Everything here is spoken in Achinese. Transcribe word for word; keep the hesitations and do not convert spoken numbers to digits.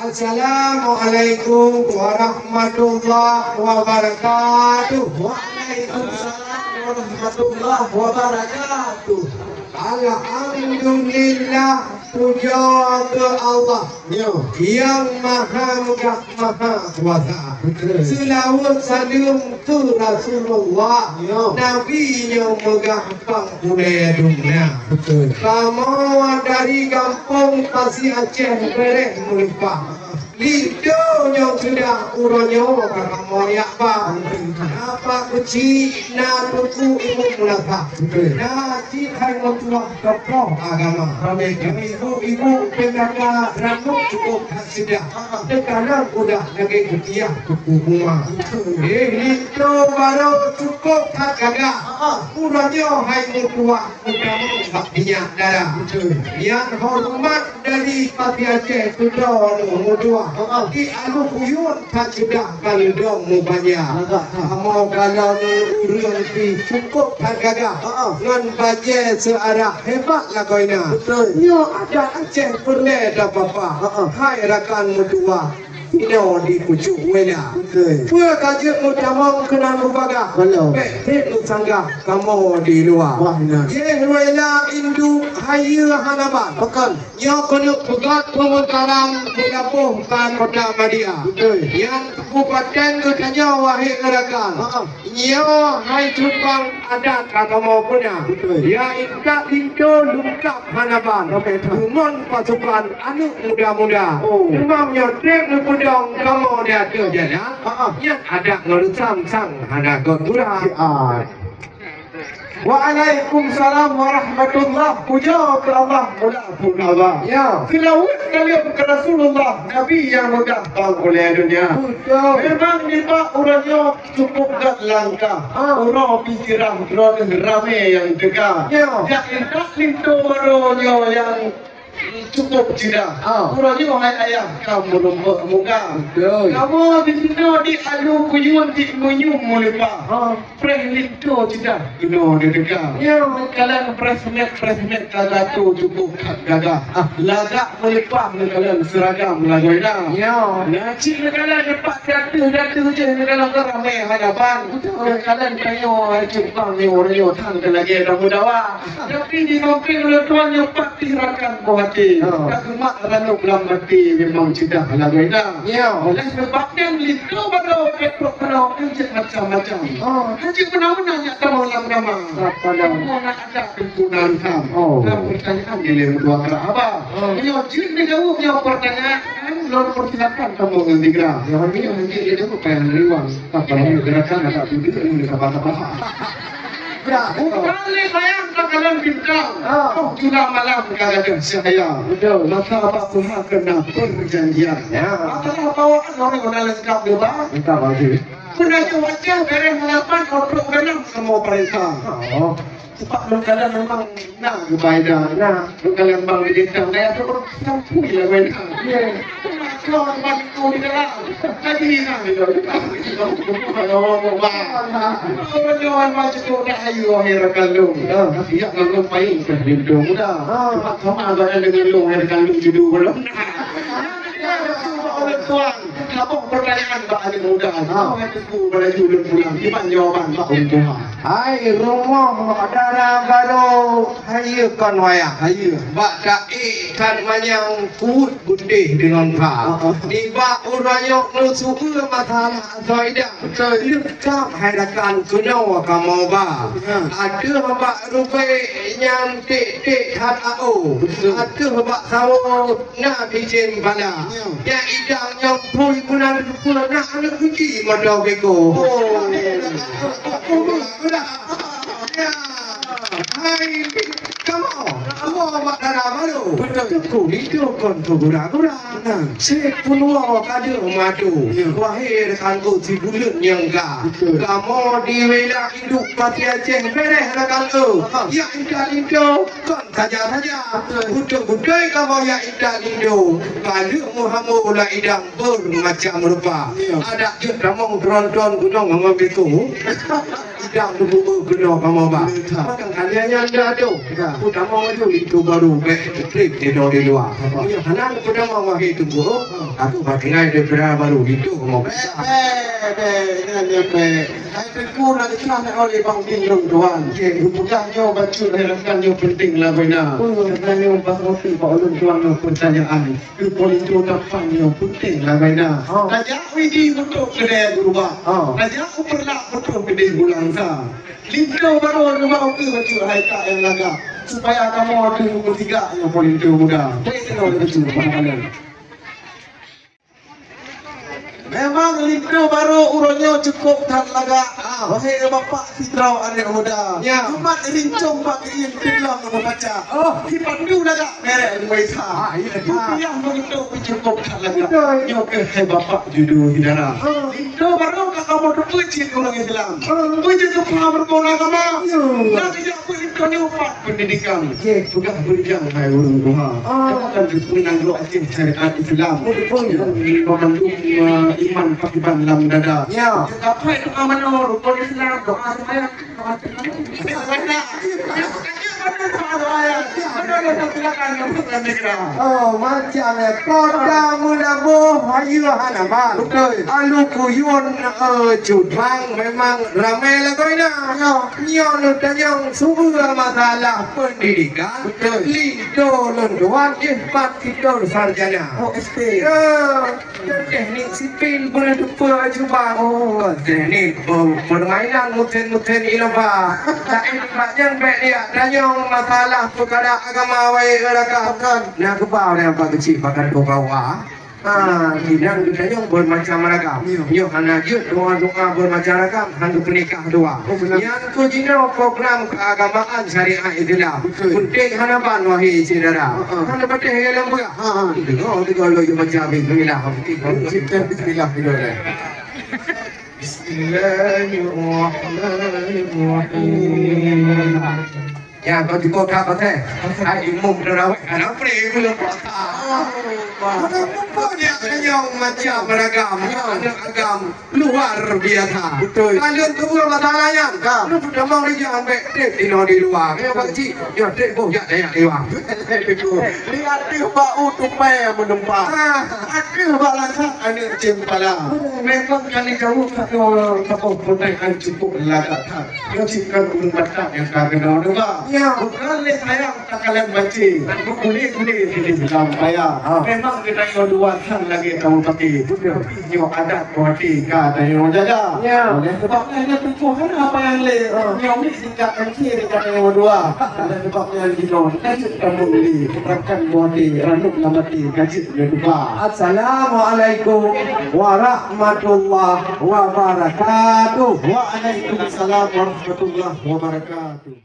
Assalamualaikum warahmatullahi wabarakatuh. Waalaikumsalam warahmatullahi wabarakatuh. Alhamdulillah, puja keu Allah. Yo. Nyang Maha Meugah Maha Kuasa. Betul. Seulaweuet saleuem keu Rasulullah. Yo. Nabi nyang meugah pang ulée donya. Betul. Kamoe dari gampông Pasi Aceh Bereh Meulipah. Linto nyang sudah uroe nyoe ka kamoe yak ba. Betul. Na Pak Keuchik, na Teungku Ibu Meunasah. Betul. Na cit hai meutuah tokoh agama. Ramé. Ibu-ibu P K K Ranub cukup that seudah. Teuka lom udah lagée kutiah tuku bunga. Betul. Eh, linto barô cukup that gagah. Uroe nyoe hai meutuah. Utama bak minyak darah. Betul. Nyang horeumat dari Pasi Aceh keudroe meutuah. Heeh. Di Alue Kuyun that seudah ka leudong mubanya. Agak, ha. Kamoe kalon ureuëng pih cukup that gagah. Heeh. Ngon bajée seuarah hebat lagoina. Betul. Nyoe adat Aceh peureulée tapapa. Heeh. Hai rakan meutuah. Inoe di pucuk wela. Betul. Peue ka jeuet meutamong keunan mubagah. Belum. Bék treb meusanggah kamoe di luwa. Wah, inan. Jéh wela induek hayeue hana ban. Pakon? Nyoe keuneuk peugöt peumeukaran beulaboh ka kota Madia. Betul. Nyang kabupaten geutanyoe wahé rakan. Heeh. Nyoe hai cumpang adat ka kamoe peuna. Betul. Ya intat linto lungkap hana ban. Oke, Tuan. Deungon pasukan aneuk muda-muda. Oh. Teuma nyoe treb neupeudong kamoe di ateueh jalan. Ha, ha. Nyan adat ngon reusam sang hana göt gura. Ya. Waalaikumsalam warahmatullah. Puja keu Allah Mula pun Allah. Ya. Seulaweuet saleuem keu Rasulullah, Nabi nyang meugah bang ulée donya. Betul. Memang nibak uroe nyoe cukup göt langkah. Ah. Uroe pih sirah droeneuh ramé nyang teuga. Ya. Jak intat linto barô nyoe nyang cukup ceudah. Ah. Uroe nyoe hai ayah ka meurumpok muka. Betul. Kamoe di sinoe di Alue Kuyun di Meuyum Muleupah. Ah. Preh linto ceudah keunoe di teuka. Ya. Kalon preh semet, preh semet ka gatu cukup that gagah. Ah. Lagak meuleupah neukalon seuragam lagoina. Ya. Na cit neukalon dipat dateuh-dateuh jih neukalon ka ramé hana ban. Betul. Neukalon tanyoe hai cumpang nyoe uroe nyoe thang keu lagée tamu dawa. Tapi di sampéng ulôn tuan nyoe pat pih rakan boh até. Ya. Ka geumat ranub lam até memang ceudah lagoina. Ya. Oleh sebab nyan linto barô peuet trok keunoe kan cit macam-macam. Oh. Hana cit meunan-meunan nyak tamong lam kama. Apa dah? Mau nak ada kempunan kam. Oh. Lam pertanyaan dia yang dua kali apa? Oh. Nyoe jeuet neujaweueb nyoe pertanyaan, lôn persilakan kamoe ngon sigra. Nyoe jeuet neujaweueb payah riwang. Apa lagi gerakan agak duduk ni sabar-sabar. Bra, bukan lé sayang takalon bintang. Ah. Oh, jula malam ka gadoh cahaya. Betul. Maka bak Tuhan kena perjanjian. Ya. Masalah bawaan orang orang lengkap dia, Bang. Lengkap lagi. Pun ada wajah beres harapan untuk dalam semua perintah. Oh. Sebab lengkalan memang na geubai dah. Nah, lengkalan bang di desa daya tu. Sampui lah main. Ya. Kau tempat itu di dalam. Tadi ni kan. Orang jawa macam tu dah ayu akhir kandung. Ah. Tapi yak lalu main ke lindung dah. Ah. Cuma sama agaknya dengan lu akhir kandung judul belum. Orang tuan, apa pertanyaan bak anak muda? Ah. Kau yang teguh pada julung pulang. Iban jawaban bak orang tua. Hai rumoh dara barô, hayeue kon wayah. Hayeue. Bak taék that manyang kuweuet beudeh deungon pha. Heeh. Nibak uroe nyoe neusueue masalah asoe idang. Betul. Leungkap hai rakan keunoe kamoe ba. Ya. Ateueh bak rubek nyan tiek-tiek that A O. Betul. Ateueh bak sawo na bijen bala. Ya. Nyan idang nyang pui meunan rupa na aneuk kuci mata beko. Oh. Ya. Hai, kamoe, kamoe bak dara barô. Betul. Teungku, itu kon keu gura-gura. Nah. Sép peunuwoe ka deuh madu. Ya. Wahé rakan, oh, si buleuen nyang ka. Betul. Kamoe di wilayah induk Pasi Aceh bereh rakan, oh. Aha. Ya, intat linto. Kon saja-saja. Betul. Beutôi-beutôi kamoe yak intat linto. Ka lheueh meuhamo lam idang bermacam rupa. Ya. Adak jeuet tamong teuron-teuron gunong ngon beko. Idang teububu keunoe kamoe ba. Betul. Maka kalian nyang dah tu. Ya. Peutamong laju linto barô bèk trép di luwa. Nyoe hana peutamong wahé Teungku. Aku bak tinggai di pira barô linto kamoe. Bèk, bèk, bèk, nyan nyang bèk. Hai Teungku na geucah na oleh Bang Udin lôn tuan. Geupeugah nyoe bacut hai rakan nyoe peunteng lagoina. Karena nyoe bak roti bak ulôn tuan nyoe peutanyaan. Keu po linto tapang nyoe peunteng lagoina. Tajak u Idi beutôi keudè geuruba. Tajak u Peureulak beutôi keudè gulangsa. Linto barô neuba ukeue bacut hai kak nyang lagak, supaya kamoe teuh meusigak nyoe po linto muda. Bèk keunoe bacut pahala. Memang linto barô uroe nyoe cukôp that lagak. Wahé bapak sidroe aneuk muda. Umat rincong bak geuieng teuglong meubaca. Oh, sipatu lagak merek Muisa. Rupiah meulinto peucukôp that lagak. Nyoe keuh hai bapak judo hidara. Linto barô ka kamoe teupeue cit ureueng Islam. Peue jeuet keu paham rukon agama? Na geujak peue linto nyoe pat pendidikan. Peugah beujang hai ureueng tuha. Jangan keu peue nanggroe Aceh syariat Islam. Peumandum iman pakriban lam dada. Kapai tukang manoe rukon Islam, doa seumayang. Oh, macam ya. Kota Meulaboh, hayu hana ban. Betul. Alu kuyun, eh, cubang memang ramai lagoina. Ya. Nyoe neutanyong sumber masalah pendidikan. Betul. Linto lôn tuan, eh, pat tidur sarjana. Oh, S P. Ya. Teknik sipil beuneuh teupeu ajuba. Oh, teknik pe-, permainan meusen-meusen Innova. Laén bak nyan bèk liak tanyong masalah peukara agama wahé rakan. Na geuba ureueng bak keuchik bak kantô K U A. Ha, sidang geutanyong beumacam ragam. Nyoe hana jeuet doa-doa beumacam ragam, han geupeunikah dua. Oh, beuna. Nyan keuh jinoe program keagamaan syariat Islam. Betul. Peunteng hana ban wahé syedara. Ha, ha. Hana patéh lé lam beurah. Ha, ha. Deungoe, deungoe lôn baca bismillah. Cipta bismillah dulu deh. Bismillahirrahmanirrahim. Ya, kau cukup dah pakai. Hai imum tarawih kan apa ni? Belum puasa. Kenapa dia kenyang macam beragam? Ada agam. Luar biasa. Betul. Kalau tu Allah Taala nyan, ha, lu peutamong di jalan bèk trép di luwa. Nyoe bak cik, nyoe trép boh jak dayah di luwa. Di ateueh bak u tupai meunumpak. Ah. Ateueh bak langkah aneuk cempala. Memang kali jauh kat luwa kamoe peunaikkan cukup lagak that. Nyoe cit kan ureueng Batak nyang ka keunoe neuba. Ya. Bukan lé sayang takalon mancing, beugulé-gulé di dalam paya. Ha. Memang geutanyoe dua that lagèe kamoe paké. Betul. Nyoe adat buhati ka tanyoe jaga. Ya. Oleh sebab nyan, nyoe tuboh hana apa nyang lé. Ha. Nyoe mik tingkat M C tingkat tanyoe dua. Oleh sebab nyan jinoe, ka jeuet kamoe beli. Rakan buhati, ranub lam até, ka jeuet nyoe tuba. Assalamualaikum warahmatullahi wabarakatuh. Waalaikumsalam warahmatullahi wabarakatuh.